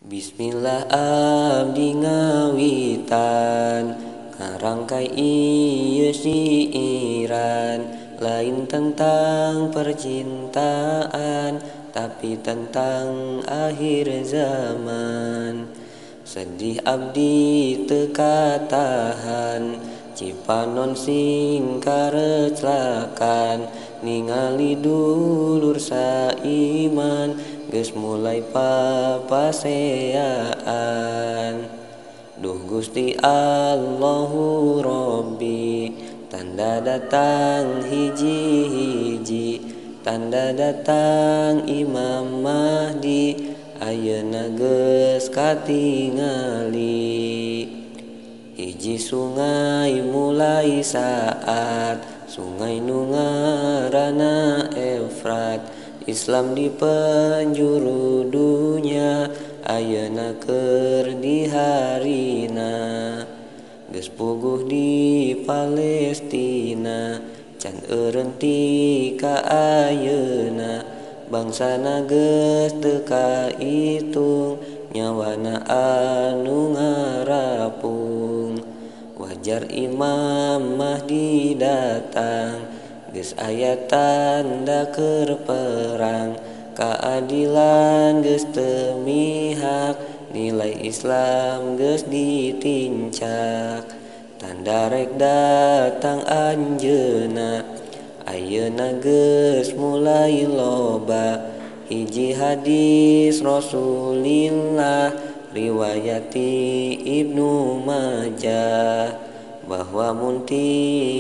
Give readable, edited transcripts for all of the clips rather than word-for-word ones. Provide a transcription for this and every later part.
Bismillah abdi ngawitan ngarangkai ieu siiran, lain tentang percintaan tapi tentang akhir zaman. Sedih abdi teu katahan, cipanon sing kareclakan, ningali dulur saiman geus mulai papaseaan. Duh Gusti Allahu Rabbi, tanda datang hiji-hiji, tanda datang Imam Mahdi, ayeuna geus katingali. Hiji sungai mulai saat, sungai nu ngaranna Efrat, Islam di penjuru dunya, ayeuna keur diharina. Geus puguh di Palestina, can eureun ti ka ayeuna, bangsana geus teu kaitung, nyawana anu ngarapung. Wajar Imam Mahdi datang, geus aya tanda keur perang, keadilan geus teu mihak, nilai Islam geus ditincak. Tanda rek datang anjeunna, ayeuna geus mulai loba, hiji hadis Rasulillah riwayat Ibnu Majah, bahwa mun ti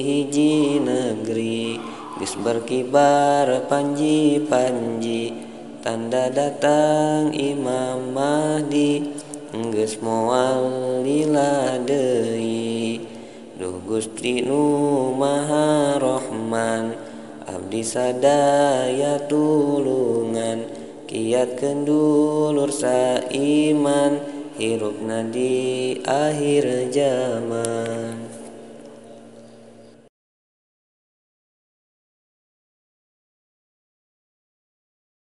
hiji negeri geus berkibar panji-panji, tanda datang Imam Mahdi geus moal lila deui. Duh Gusti nu Maha Rahman, abdi sadaya tulungan, kiatkeun dulur saiman, hirupna di akhir zaman.